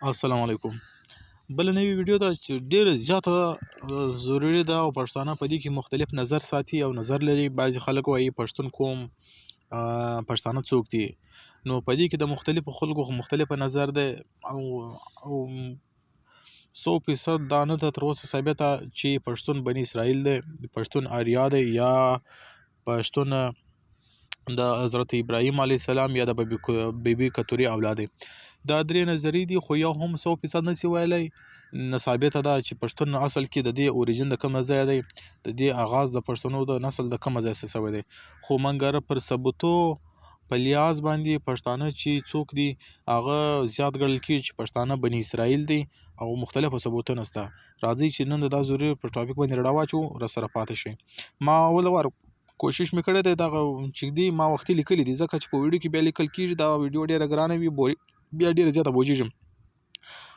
السلام علیکم. بله نوې ویډیو ده چې ډېره زیاته ضروري ده او پښتانه په دې کې مختلف نظر ساتي او نظر لري. بعضې خلک وایي پښتون کوم، پښتانه څوک دي؟ نو په دې کې د مختلفو خلکو مختلفه نظر دی او او 100% دا نه ده تر اوسه ثابته چې پښتون بني اسرائیل دی، پښتون آریا دی، یا پښتون د حضرت ابراهیم علیه السلام یا د بیبي کتوري اولاد دی. دا درې نظریې دي، خو یو هم 100% نسی ویلی، نه ثابته ده چې پښتون اصل کې د دې اوریجن د کومه ځایه دی، د دې آغاز د پښتنو د نسل د کومه ځایه څخه شوی دی. خو منګر پر ثبوتو په لحاظ باندې پښتانه چې څوک دي هغه زیات ګڼل کېږي چې پښتانه بني اسرائیل دي او مختلفو ثبوتونه شته. راځئ چې نن د دا ضروري پر ټاپک باندې رڼا واچوو، راسره پاتې شئ. ما اول وار کوشش مې کړی دی، دغه چې دی ما وختي لیکلي دي، ځکه چې په ویډیو کې بیا لیکل کېږي، دا ویډیو ډېره ګرانه وي، بیا ډېره زیاته بوجېږم،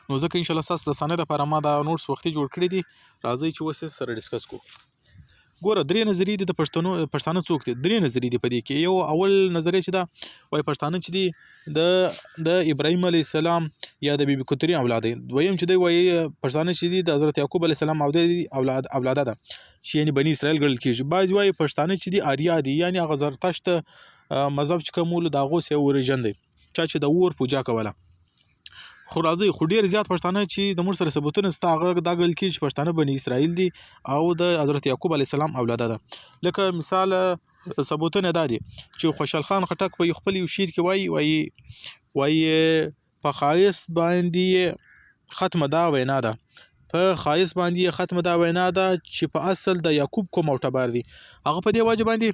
نو ځکه ان شاء الله ستاسو د اسانۍ لپاره ما دا نوټس وختي جوړ کړي دي. راځئ چې اوس یې سره ډسکس کړو. ګوره، درې نظریې دي د پښتنو، پښتانه څوک دي، درې نظریې دي په دې کې. یو اول نظریه چې ده وایي پښتانه چې دي د ابراهیم علیه السلام یا د بیبي کتوري اولاد دی. دویم چې دی وایي پښتانه چې دي د حضرت یعقوب علیه السلام اولاد اولاده ده چې یعنی بني اسرائیل ګڼل کېږي. بعضې وایي پښتانه چې دي آریا دي، یعنی هغه زرتشت مذهب چې کوم و د هغو څخه اوریجن دی، چا چې د اور پوجا کوله. خو راځئ، خو ډېر زیات پښتانه چې د موږ سره ثبوتونه شته هغه دا ګڼل کېږي چې پښتانه بني اسرائیل دي او د حضرت یعقوب علیه السلام اولاده ده. لکه مثال ثبوتونه دا دي چې خوشحال خان خټک په خپل یو شعر کې وایي وایي په ښایست باندې ختمه دا وینا ده، په ښایست باندې ختمه دا وینا ده چې په اصل د یعقوب کوم او ټبر دي. هغه په دې وجه باندې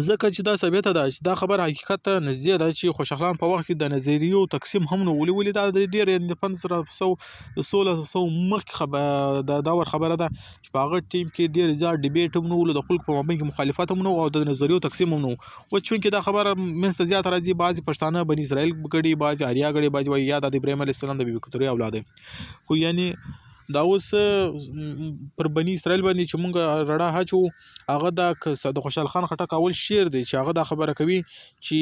ځکه چې دا ثابته ده چې دا خبره حقیقت ته نږدې ده چې خوشحال خان په وخت کې د نظریو تقسیم هم نه ولي ولي دا ډېر د 1516 مخکې خبره دا دا ور خبره ده چې په هغه ټیم کې ډېر زیات ډیبیټ هم نه ولو، د خلکو په مابین کې مخالفت هم نه او د نظریو تقسیم هم نه و. چونکې دا خبره منځ ته زیاته راځي، بعضې پښتانه بني اسرائیل ګڼي، بعضې آریا ګڼي، بعضې وایي یا د ابراهیم علیه السلام د بیبي کتوري اولاد دی. خو یعنی دا اوس پر بني اسرائیل باندې چې مونږ رڼا اچوو، هغه دا د خوشحال خان خټک اول شعر دی چې هغه دا خبره کوي چې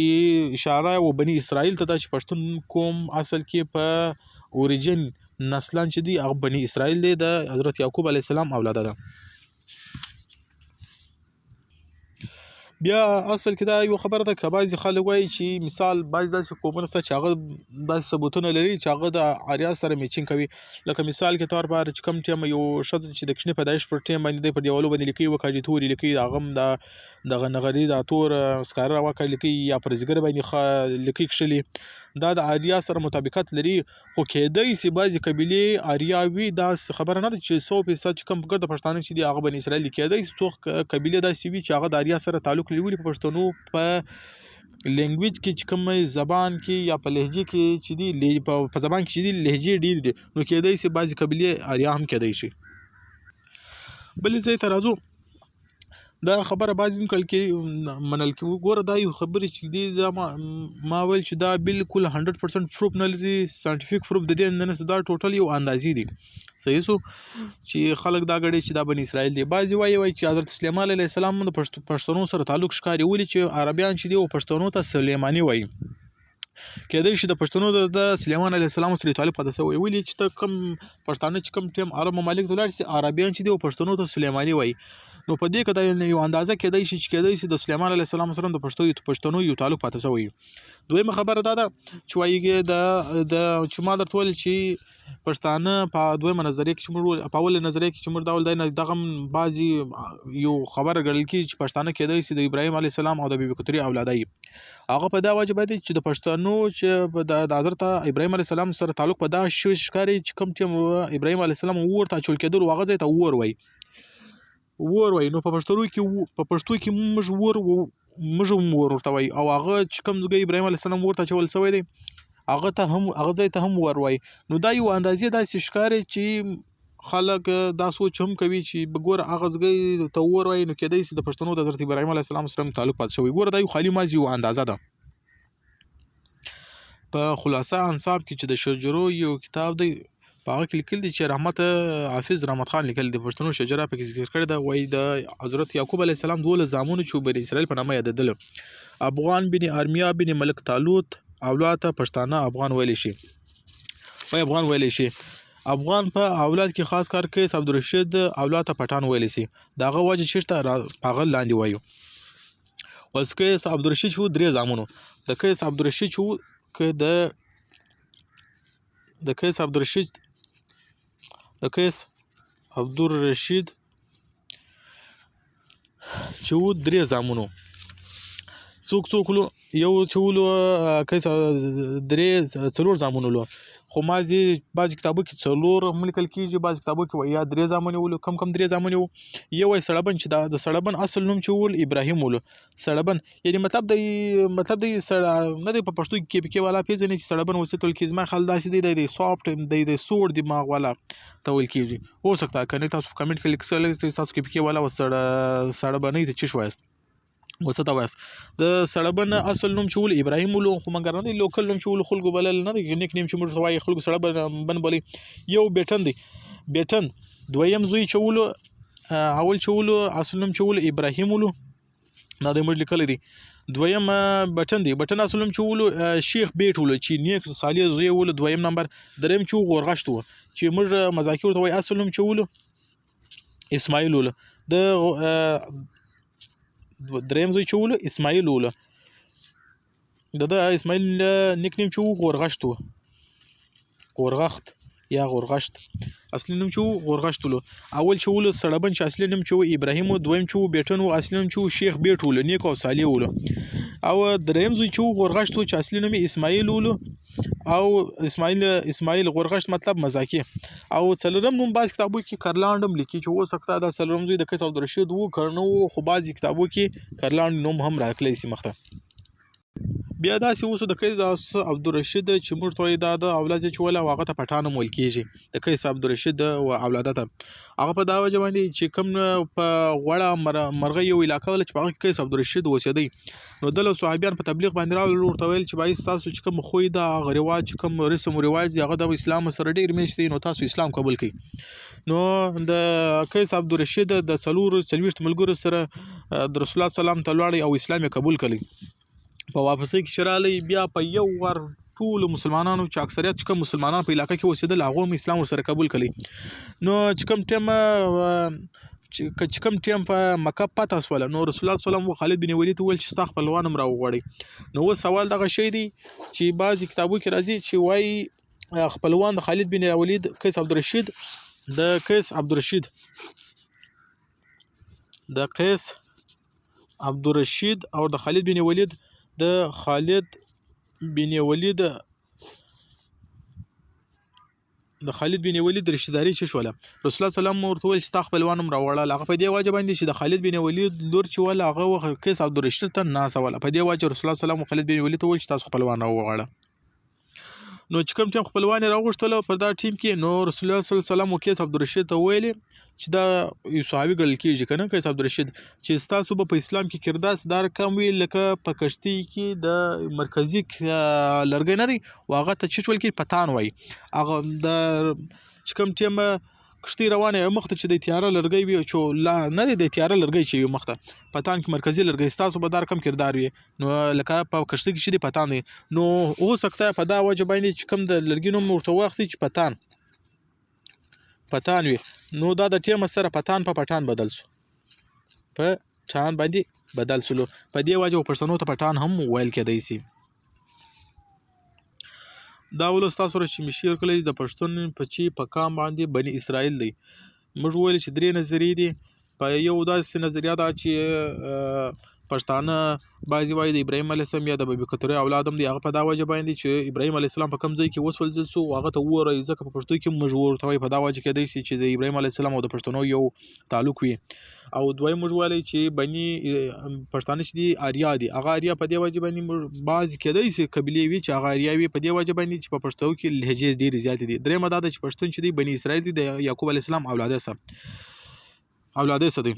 اشاره و بني اسرائیل ته ده چې پښتون کوم اصل کې په اوریجن نسلان چې دی هغه بني اسرائیل دی، د حضرت یعقوب علیه السلام اولاده ده. بیا اصل کې دا یو خبره ده که بعضې خلک وایي چې مثال بعضې داسې قومونه شته چې هغه داسې ثبوتونه لري چې هغه د آریا سره میچینګ کوي. لکه مثال کې تور بار چې کوم ټیم یو ښځه چې د کوچني پیدایښت پر ټیم باندې دی پر دیوالو باندې لیکي وکاږي، تورې لیکي، هغه هم دا دغه نغري دا تور سکاره راوکاږي لیکي، یا پر ځیګر باندې لیکي کښلي، دا د آریا سره مطابقت لري. خو کېدای شي بعضې قبیلې آریا وي، داسې خبره نه ده چې 100% چې کوم ګرده پښتانه چې دي هغه بني اسرائیل دي. کېدای شي څو قبیلې داسې وي چې هغه د آریا سره تعلق لري. ولې په پښتنو په لینګویج کې چې کوم زبان کې یا په لهجې کې چې دي، په زبان کې چې دي لهجې ډېرې دي، نو کېدای شي بعضې قبیلې آریا هم کېدای شي. بلې ځای ته راځو، دا خبره بعضې هم کل کې منل کې ګوره، دا یو خبرې چې دي دا ما ویل چې دا بالکل 100% پروف نه لري، ساینټیفیک پروف د دې نه نشته، دا ټوټل یو اندازې دي. صحیح سو چې خلک دا ګڼي چې دا بني اسرائیل دي. بعضې وایي چې حضرت سلیمان علیه السلام د پښتنو سره تعلق ښکاري، ولې چې عربیان چې دي او پښتنو ته سلیماني وایي. کېدای شي د پښتنو د سلیمان علیه السلام سره تعلق پیدا شوی، ولې چې ته کوم پښتانه چې کوم ټیم عرب ممالک ته لاړ شي، عربیان چې دي او پښتنو ته سلیماني وایي. نو په دې کې دا یو اندازه کېدای شي چې کېدای شي د سلیمان علیه السلام سره د پښتنو یو تعلق پاتې شوی. دویمه خبره دا ده چې وایي د د چې ما درته وویل چې پښتانه په دویمه نظریه کې چې موږ په اوله نظریه کې چې موږ دا ول دغه هم بعضې یو خبره ګڼل کېږي چې پښتانه کېدای شي د ابراهیم علیه السلام او د بیبي کتوري اولاده وي. هغه په دا وجه باندې چې د پښتنو چې د حضرت ابراهیم علیه السلام سره تعلق په دا شی ښکاري چې کوم ټیم ابراهیم علیه السلام ور ته اچول کېدلو هغه ځای ته ور وایي، ور وایي. نو په پښتنو کې په پښتو کې موږ ور موږ هم ور ورته وایي، او هغه چې کوم ځای ابراهیم علیه السلام ورته اچول شوی دی هغه ته هم هغه ځای ته هم ور وایي. نو دا یو اندازې داسې ښکاري چې خلک دا سوچ هم کوي چې ګوره هغه ځای ته ور وایي، نو کېدای شي د پښتنو د حضرت ابراهیم علیه السلام سره هم تعلق پاتې شوی. ګوره دا یو خالي مازې یو اندازه ده. په خلاصه انصاف کې چې د شجرو یو کتاب دی، په هغه کې لیکل دي چې رحمت حافظ رحمت خان لیکل دي، پښتنو شجره پکې ذکر کړې ده. وایي د حضرت یعقوب علیه السلام 12 زامنو چې بني اسرائیل په نامه یادېدل، افغان بن ارمیا بن ملک طالوت اولاد ته پښتانه افغان ویلی شي. وای افغان ویلی شي. افغان په اولاد کې خاص کار قیس عبدالرشید اولاد ته پټان ویلی شي. د هغه وجه چیرته په هغه لاندې وایو. اوس قیس عبدالرشید چې درې زامنو د قیس عبدالرشید چې که د قیس عبدالرشید د قیس عبدالرشید چې وو درې زامنو، څوک څوک لو یو چې ولو قیس درې څلور زامنو لو، خو مازې بعضې کتابو کې څلور هم لیکل کېږي، بعضې کتابو کې یا درې زامن ولو، کم کم درې زامن وو. یو یې سړبن چې دا د سړبن اصل نوم چې ول ابراهیم ولو. سړبن یعنی مطلب دی، مطلب دی سړ نه دی په پښتو کې پی کې والا پېژني چې سړبن وسیت ویل کېږي. زما خیال داسې دی، دی سافټ دی، دی سوړ دماغ والا ته ویل کېږي. هو سکته که نه تاسو په کمنټ کې لیک سئ تاسو کې پی کې والا و سړبنۍ ته څه شوی یاست، وسه ته وایاست. د سړبن اصل نوم چې ول ابراهیم ولو، خو مګر نه دی لوکل نوم چې ول خلکو بلل نه دی، نیک نیم چې موږ ته وایي خلکو سړبن بن بولي. یو بیټن دی، بیټن دویم زوی چې ولو، اول چې ولو اصل نوم چې ول ابراهیم ولو، دا دی موږ لیکلی دی. دویم بټن دی، بټن اصل نوم چې ولو شیخ بیټ ولو چې نیک صالح زوی ولو دویم نمبر. دریم چې غورغشت و چې موږ مزاکي ورته وایي، اصل نوم چې ولو اسماعیل ولو. د دریم زوی چې ولو اسماعیل ولو، د ده اسماعیل نیک نیم چې و غورغشت و، غورغښت یا غورغشت اصلي نوم چې و غورغشت ولو. اول چې ولو سړبن چې اصلي نوم چې و ابراهیم و، دویم چې و بیټن و اصلي نوم چې و شیخ بیټ ولو، نیک او صالح ولو. او دریم زوی چې و غورغشت و چې اصلي نوم یې اسماعیل ولو، او اسماعیل غورغشت مطلب مزاکي. او څلورم نوم بعضې کتابو کې کرلاند هم لیکي چې اوس وخته دا څلورم زوی د قیس عبدالرشید و که نه و، خو بعضې کتابو کې کرلاند نوم هم راتلی شي مخته. بیا داسې اوس د قیس عبدالرشید چې موږ ته وایي دا د اولاد چې وله او هغه ته پټان هم ویل کېږي، د قیس عبدالرشید و اولاده ته. هغه په دا وجه باندې چې کوم په غوړه مرغۍ یو علاقه وله چې په هغه کې قیس عبدالرشید اوسېدی، نو دله صحابیان په تبلیغ باندې راغلل ورته ویل چې بای ستاسو چې کوم خوی ده هغه رواج چې کوم رسم و رواج دی هغه د اسلام سره ډېر میشت دی، نو تاسو اسلام قبول کړئ. نو د قیس عبدالرشید د څلور څلوېښت ملګرو سره د رسول الله سلام ته لاړی او اسلام یې قبول کړی. په واپسۍ کې چې راغلی بیا په یو وار ټولو مسلمانانو چې اکثریت چې کوم مسلمانان په علاقه کې اوسېدل هغو هم اسلام ورسره قبول کړی. نو چې کوم ټیم چې کوم ټیم په مکه پته سوله نو رسول الله صلی الله علیه وسلم خالد بن ولید ته وویل چې ستا خپلوان هم راوغواړي. نو اوس سوال دغه شی دی چې بعضې کتابو کې راځي چې وایي خپلوان د خالد بن ولید قیس عبدالرشید د قیس عبدالرشید د قیس عبدالرشید او د خالد بن ولید د خالد بن ولید د خالد بن ولید رشتہ داري چې شوله، رسول الله صلی الله علیه وسلم ورته وویل چې ستا خپلوان هم راوړل. هغه په دې وجه باندې چې د خالد بن ولید لور چې وله هغه وخت قیس عبدالرشید ته ناسته وله، په دې وجه رسول الله صلی الله علیه وسلم خالد بن ولید ته وویل چې تاسو خپلوان راوغواړه. نو چې کوم ټیم خپلوان یې راوغوښتل پر دا ټیم کې، نو رسول الله صلی الله علیه وسلم قیس عبدالرشید ته وویل چې دا یو صحابي ګڼل کېږي که نه قیس عبدالرشید، چې ستاسو به په اسلام کې کردار دا رقم وي لکه په کښتۍ کې د مرکزي لرګی نه دی و هغه ته چې ویل کېږي پتان وایي. هغه د چې کوم ټیم کښتۍ روانه وي مخته چې د تیاره لرګی وي چې لا نه دی د تیاره لرګی چې وي مخته پتان کې مرکزي لرګی، ستاسو به دا رقم کردار وي. نو لکه په کښتۍ کې چې دی پتان دی، نو اوس وخته په دا وجه باندې چې کوم د لرګي نوم ورته واخلي چې پتان پتان وي، نو دا د ټیمه سره پتان په پټان بدل سو، په ټان باندې بدل سولو. په دې وجه پښتنو ته پټان هم ویل کېدای سي. دا ولس تاسو سره چې مې شیر کړی د پښتون په چې په کام باندې بني اسرائیل دی، موږ وویل چې درې نظریې دي. په یو داسې نظریه ده چې پښتانه بعضې وایي د ابراهیم علیه السلام یا د ببي قطرې اولاد هم دی، هغه په دا وجه باندې چې ابراهیم علیه السلام په کوم ځای کې وسوځل سو هغه ته ووایي، ځکه په پښتو کې موږ ورته وایي په دا وجه کېدای شي چې د ابراهیم علیه السلام او د پښتنو یو تعلق وي. او دویم موږ وایي چې بني پښتانه چې دي آریا دي، هغه آریا په دې وجه باندې موږ بعضې کېدای شي قبیلې وي چې هغه آریا وي، په دې وجه باندې چې په پښتو کې لهجې ډېرې زیاتې دي. درېیمه دا ده چې پښتون چې دی بني اسرائیل دی، د یعقوب علیه السلام اولاده سه اولاده سه دی،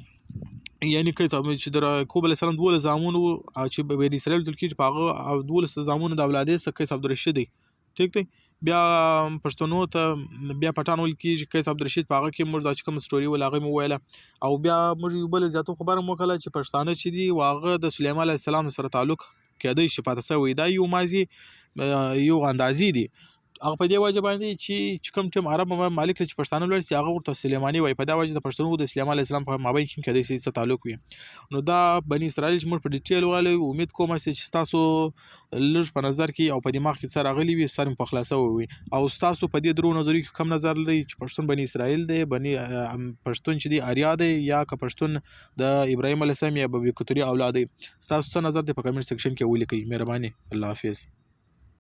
یعنی که چې د یعقوب علیه السلام 12 زامن وو چې بني اسرائیل تل کېږي په هغه او 12 زامنو د اولادې څخه قیس عبدالرشید دی، ټیک دی. بیا پښتنو ته بیا پټان ویل کېږي. قیس عبدالرشید په هغه کې موږ دا چې کوم سټوري وله هغه مې وویله. او بیا موږ یو بل زیاتو خبره مو وکړه چې پښتانه چې دي هغه د سلیمان علیه السلام سره تعلق کېدای شي پاتې سوی، دا یو مازې یو اندازې دي. هغه په دې وجه باندې چې کوم ټیم عرب ممالک چې پښتانه لوړ سي، هغه ورته سلیماني وایي. په دا وجه د پښتنو د سلیمان علیه السلام په مابین کې کېدای شي څه تعلق وي. نو دا بني اسرائیل چې موږ په ډیټیل والي، امید کوم چې تاسو لږ په نظر کې او په دماغ کې څه راغلي وي، سر مې په خلاصه وي. او تاسو په دې درو نظریو کې کوم نظر لرئ، چې پښتون بني اسرائیل دی، بني پښتون چې دی اریا دی، یا که پښتون د ابراهیم علیه السلام یا ببي کتوري اولاد دی؟ تاسو څه نظر دی، په کمنټ سیکشن کې ولیکئ. مهرباني، الله حافظ.